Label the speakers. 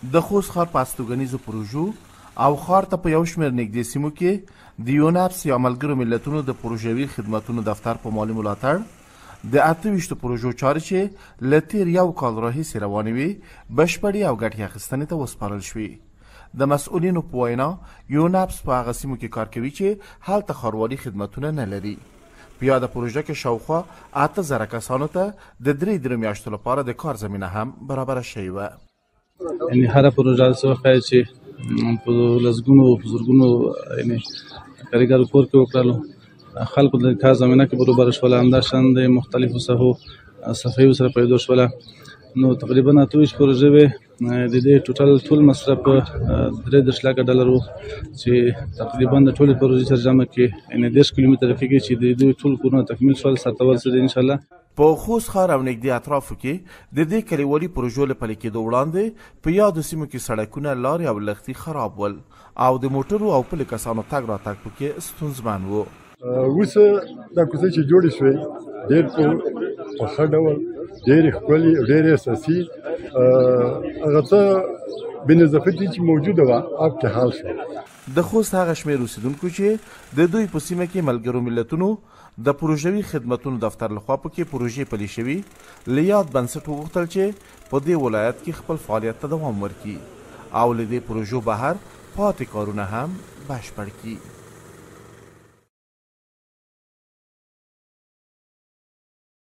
Speaker 1: د خوست ښار په استوګنیزو پروژو او ښار ته په یو شمېر نږدې سیمو کې د یوناپس یا ملګرو ملتونو د پروژوي خدمتونو دفتر په مالي ملاتړ د 28 پروژو چارې چې له تېر یو کال راهیسې روانې وې، بشپړې او ګټې اخیستنې ته وسپارل شوې. د مسؤلینو په وینا، یوناپس په هغه سیمو کې کار کوي چې هلته ښاروالي خدمتونه نه لري. په یاده پروژه کې شاوخوا 8000 کسانو ته د درې درې میاشتو لپاره د کار زمینه هم برابره شوې وه.
Speaker 2: یعنی هره پروژه داسې وښایي چې په لسګونو په زرګونو یعنی کاریګرو کور کې وکړلو، خلکو د کار زمینه کې برابره شوله. همداشان د مختلفو ساحو صفحې سره پیدا شوله. نو تقریبا 28 پروژې وې. د دې ټوټل ټول مصرف 33 لکه ډالر و چې تقریبا د ټولې پروژې سره جمع کې یعنی 30 کیلومتره کېږي چې د دوی ټول کورونه تکمیل شول، سرته ورسېده انشاءالله.
Speaker 1: په خوست ښار او نږدې اطرافو کې د دې کلیوالي پروژو له پلي کېدو وړاندې په یادو سیمو کې سړکونه، لارې او لښتي خراب ول او د موټرو او پلي کسانو تګ راتګ پکې ستونزمن و.
Speaker 3: اوس دا کوڅې چې جوړې شوې ډېر په ښه ډول، ډېرې ښکلې، ډېرې اساسي، هغه څه بې نظافتي چې موجوده وه اب کې حل شو.
Speaker 1: د خوست هغه شمېر اوسېدونکو چې د دوی په سیمه کې ملګرو ملتونو د پروژوي خدمتونو دفتر لخوا پکې پروژې پلي شوي، له یاد بنسټ وغوښتل چې په دې ولایت کې خپل فعالیت ته دوام ورکړي او له دې پروژو بهر پاتې کارونه هم بشپړ کړي.